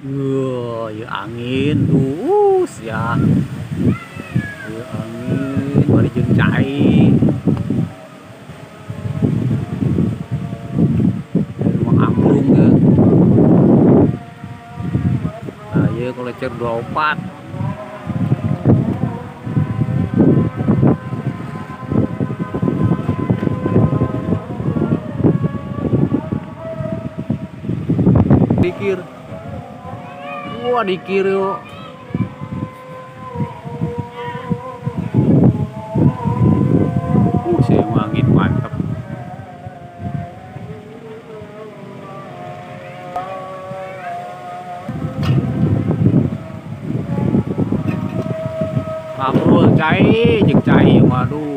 Wah, ya angin tuh, ya. Ya angin, bari jeung cai. Rumah angklung ge. Nah, ieu kolecer 24. Dikir. Wah, dikir yuk. Saya angin mantep. Ngobrol cai, jeung cai, waduh.